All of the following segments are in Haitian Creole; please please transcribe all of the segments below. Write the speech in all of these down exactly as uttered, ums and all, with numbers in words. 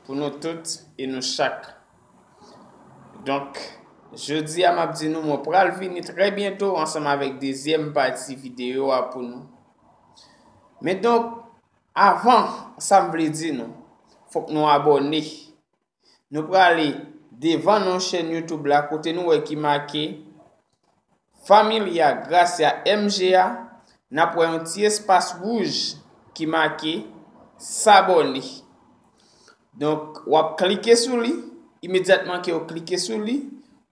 pou nou tout e nou chak. Donk, jodi a m ap di nou, mwen pral vini trè byento ansanm avèk dezyèm pati videyo a pou nou. Men donk, avan sa m vle di nou, fòk nou abòne. Nou prale devan nou chèn YouTube la kote nou wè ki make Familia Gracia M G A, n ap wè yon ti espas wouj ki make s'abonner. Donk, w ap klike sou li, imedyatman ke w klike sou li,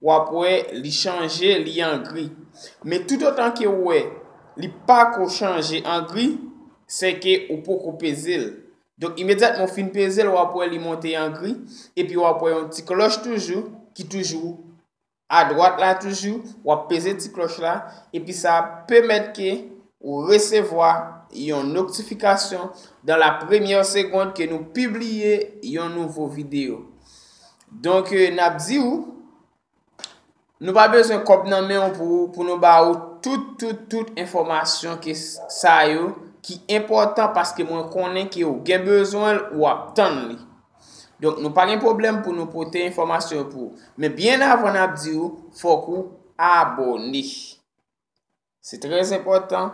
w ap wè li chanje, li an gri. Men toutotan ke w wè li pako chanje an gri, se ke ou poko peze l. Donk, imedyatman w fin peze l, w ap wè li monte an gri, epi w ap wè yon ti klòch toujou, ki toujou adwat la toujou, w ap peze ti klòch la, epi sa ap pèmèt ke ou resevwa yon notifikasyon dans la première seconde ke nou pibliye yon nouvo videyo. Donk, eh, n ap di w, nou pa bezwen kòb nan men w pou, pou nou ba ou tout, tout, tout enfòmasyon ke s-, sa yo ki enpòtan paske mwen konnen ke w gen bezwen l, w ap tann li. Donk, nou pa gen pwoblèm pou nou pote enfòmasyon yo pou ou. Men byen avan n ap di w, fòk ou abòne. Se trè enpòtan.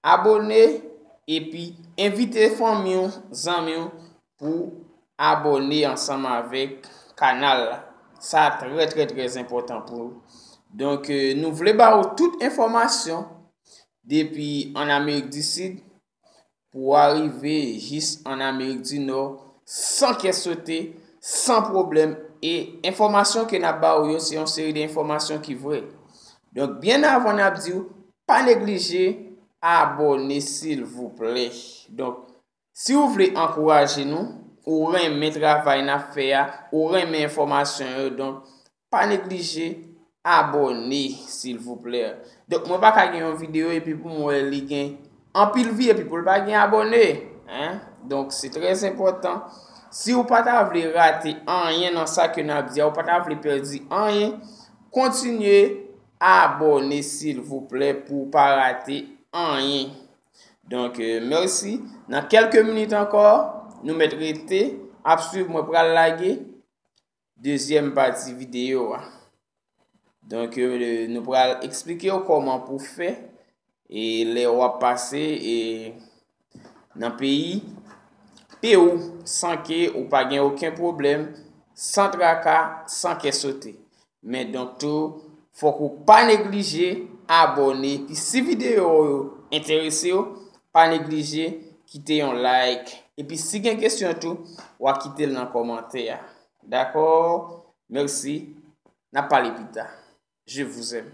Abòne epi envite fanmi w, zanmi w pou abòne ansanm avèk kanal la. Sa trè, trè, trè enpòtan pou ou. Donk, eh, nou vle ba ou tout enfòmasyon depi ann Amerik di Sid pou w arive jis ann Amerik di Nò san kè sote, san pwoblèm. E enfòmasyon ke n ap ba ou yo, se yon seri de enfòmasyon ki vrè. Donk, byen avan n ap di w, pa neglije abòne, silvouplè. Donk, si w vle ankouraje nou, ou renmen travay n ap fè a, ou renmen enfòmasyon yo, donk, pa neglije abòne, silvouplè. Donk, mwen pa ka gen yon videyo epi pou mwen wè li gen anpil vi epi pou l pa gen abòne, en? Donk, se trè enpòtan. Si w pa ta vle rate anyen nan sa ke n ap di a, ou pa ta vle pèdi anyen, kontinye abòne, silvouplè, pou w pa rate anyen. Donk, eh, mèsi. Nan kèlke minit ankò, nou mèt rete ap swiv mwen pral lage dezyèm pati videyo a. Donk, eh, nou pral eksplike w kòman pou fè, e lè w ap pase, e nan peyi pe w san ke ou pa gen okenn pwoblèm, san traka, san kè sote. Men donk tou, fòk ou pa neglije abòne. Epi si videyo yo enterese w, pa neglije kite yon like. Epi si gen kesyon tou, w a kite l nan kòmantè a. Dakò? Mèsi. N ap pale pita. Je vous aime.